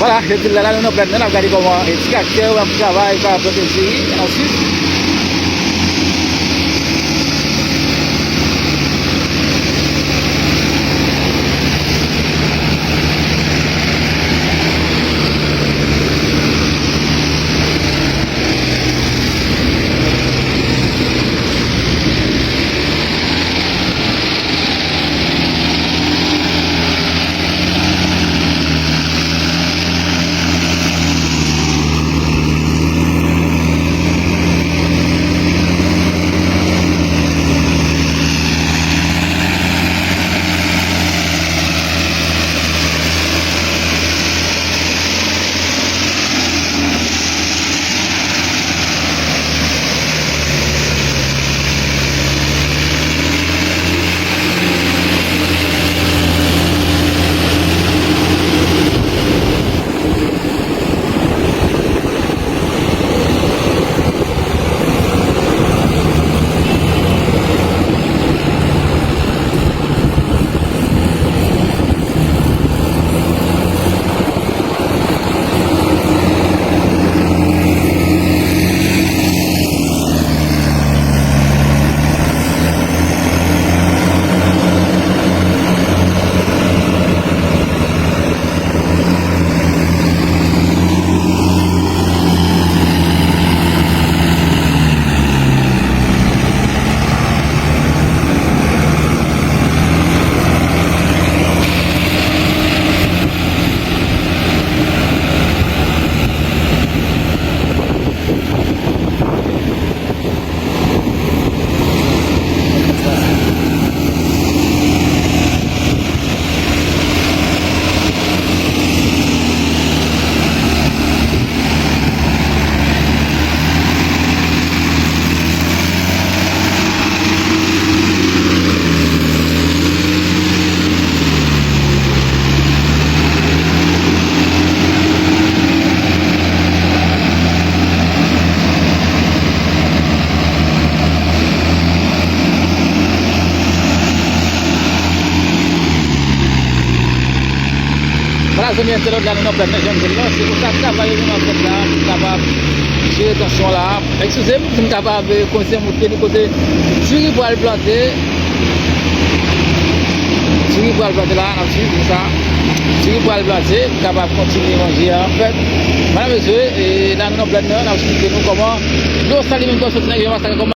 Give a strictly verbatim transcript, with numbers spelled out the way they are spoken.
Vwala, se di l la, la nou nan plèn nan, n ap gade kòman e traktè yo ap travay, ka plante diri, ann ap swiv. Vwala, zanmi entènot, la nou nan plèn nan, jan nou di l lan, se konsa travay yo menm ap fèt la, pou kapab jere tansyon la. Eskize m, pou n kapab, eh, kontinye montre nou kote diri pral plante. Diri pral plante la, n ap swiv konsa. Diri pral plante, pou kapab kontinye manje a. Anfèt, medam, mesye, eh, la nou nan plèn nan, n ap esplike nou kòman dlo sa li menm k ap soti nan rivyè Masak la, kòman